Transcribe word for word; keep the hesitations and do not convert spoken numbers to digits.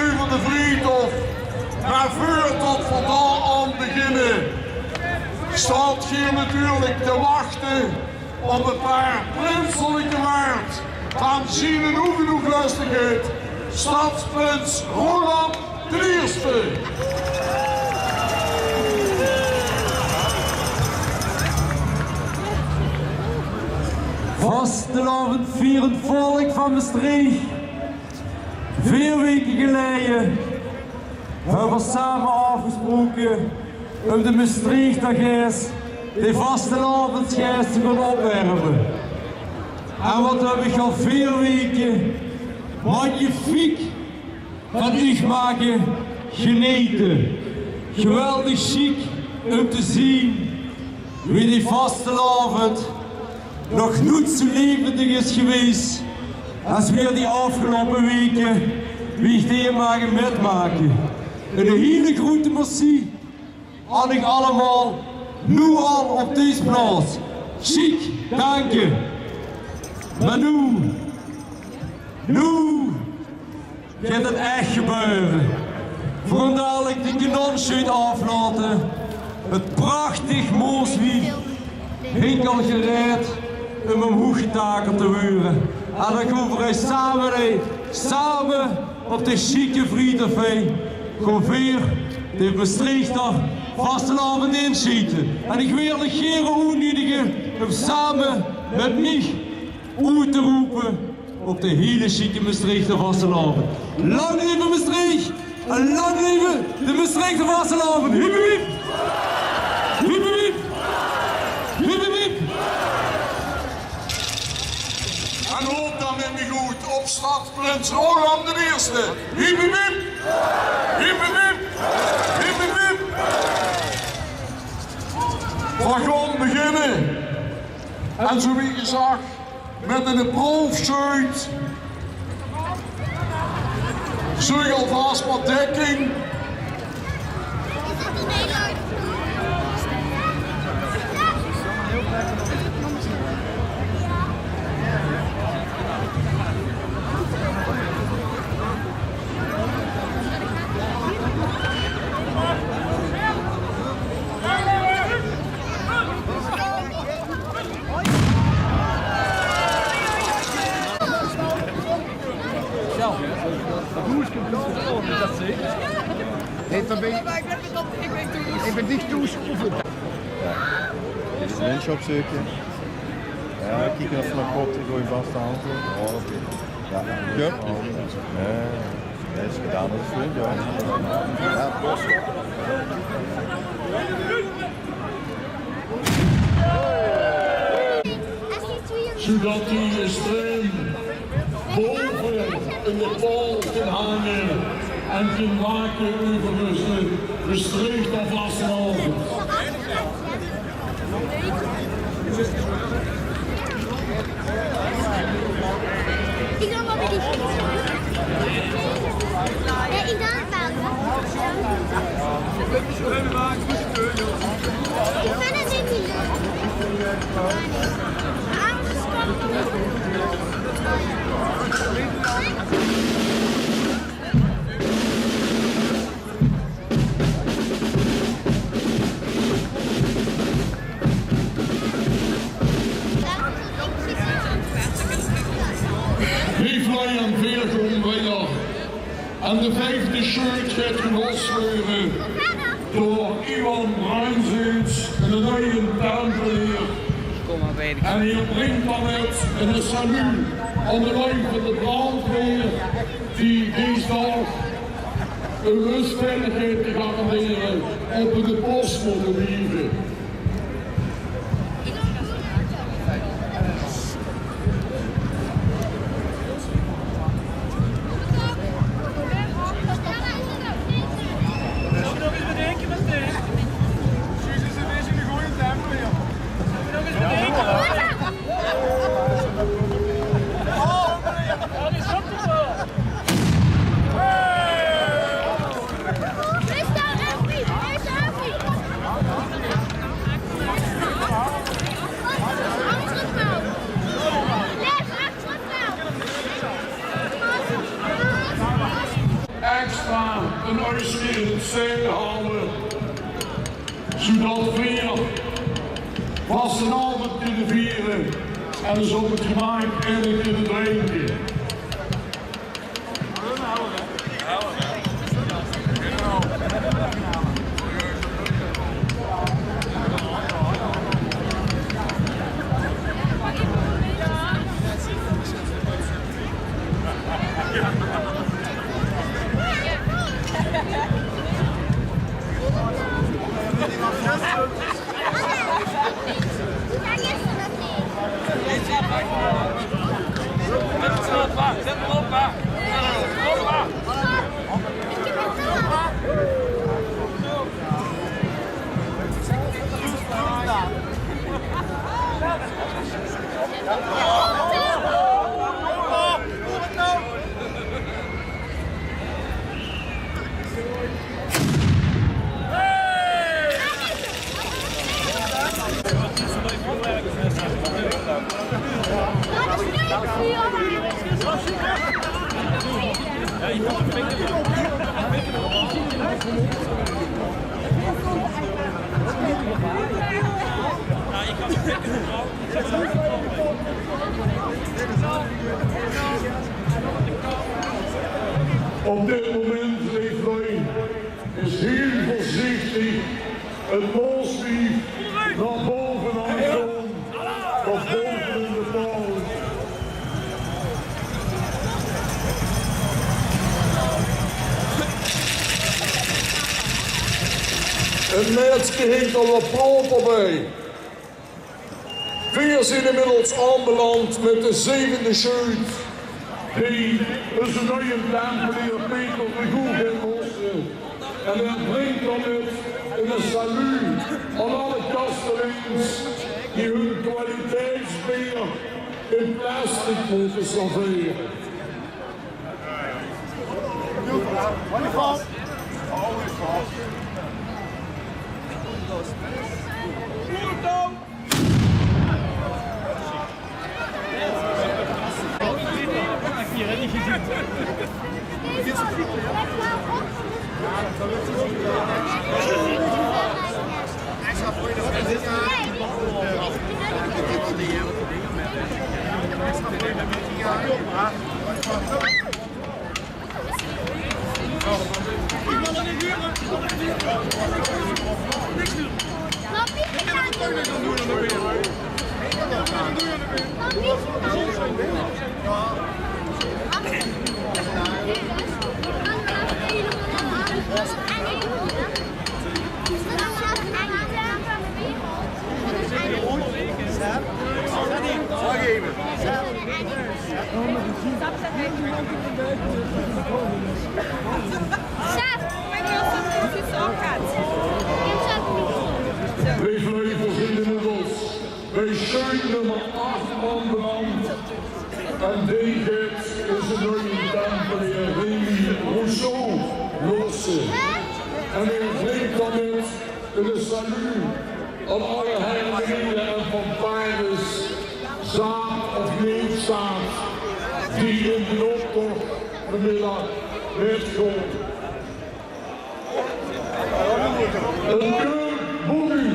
euver de Vriethof. Mer veurtot v'r dao aan beginne, staot geer natuurlik te wachte op e paar prinselike wäörd van ziene hoegehoeglöstigheid, stadsprins Roeland d'n Ierste. Vastelaovend vierend volk van Mestreech. Veer weke geleie höbbe v'r same aafgesproke um de Mestreechter geis, de vastelaovesgeis te gaon opwerme. En wat höb ich al veer weke magnifiek van uch mage genete. Geweldig sjiek um te zeen wie die vastelaovend nog noets zoe levendig is gewees es veer die aafgeloupe weke, wie ich die höb mage mitmake. Eine hiele groete merci aan uch allemaol, noe al op dees plaots. Sjiek, danke. Mer noe, noe geit 't ech gebeure. V'r gaon dalik de kanonsjeut aaflaote. 't Prachtig Mooswief hink al gereid um umhoeg getakeld te waere. En dan gaon v'r same, same op de sjieke Vriethof, gaon veer de Mestreechter vastelaovend insjiete. En ich wil uch gere oetnudige um same mit mich oet te rope op de hiele sjieke Mestreechter vastelaovend. Lang leve Mestreech en lang leve de Mestreechter vastelaovend. Hiep, hiep, hiep. Hiep, hiep, hiep. Hiep, hiep, hiep. En roop dan mit mich oet op stadsprins Roeland d'n Ierste. Hiep, hiep, hiep. Hiep, hiep, hiep. Hiep, hiep, hiep. V'r gaon beginne. En zoe wie gezag, mit 'n proefsjeut. Zörg alvas veur dekking. Hey, dan bin ich, ich bin dich toeschoeven. Ja. Minse opzeuke. Ja, kieke of ze nog kop, ich gooi vast de hand in. Oh, oké. Ja. Ja. Ja. Is gedaon, is good, ja. Ja, proost. Zoedat die streum baove in de paol kan hange en kan wake euver de Mestreechter vastelaovend. Ich gaon mer bie die. Ja, ich gaon 't bouwe. Ich gaon 't neet mie doon. Anges kump d'r. Leef luuj, en veer gaon wiejer. En de viefde sjeut geit gelos waere door Iwan Bruinzins, de nuie Tempeleer. En hae bringk dan mit e saluut aan de luuj van de brandweer, die dees daag hun röstveiligheid te garandere op de pos mótte blieve. Nog ins bedenke, Martijn. Suus is ein bietje ein gooje Tempeleer. Nog ins bedenke. Ja, die is op de bal. Hey! Hey, stop, Effie! Hey, stop, Effie! Extra en uitslaeënd zeil hawwe, zoeëdat veer vastelaovend kinne viere en ins op 't gemaak kinne drinke. Op dit moment, leef luuj, is hiel veurzichtig 't looswief nao bove aan 't goon of bove in de paol. 't Maedske hingk al wat proper bie. Veer zien inmiddels aanbeland mit de zevende sjeut, die eus nuie Tempeleer Peter de Goe geit losse. En hae bringk daomit 'n salu aan alle kasteleins die hun kwaliteitsbeer in plastic mótte servere. Leef luuj, veer zien inmiddels bie sjeut nummer ach aanbeland. En die geit eus nuie Tempeleer Remy Rousseau losse. En hae bringk daomit 'n salu aan alle Hermelieën en fanfares, zaat of neet zaat, die in d'n optoch vanmiddig mitgaon. 'n Keur Boogie.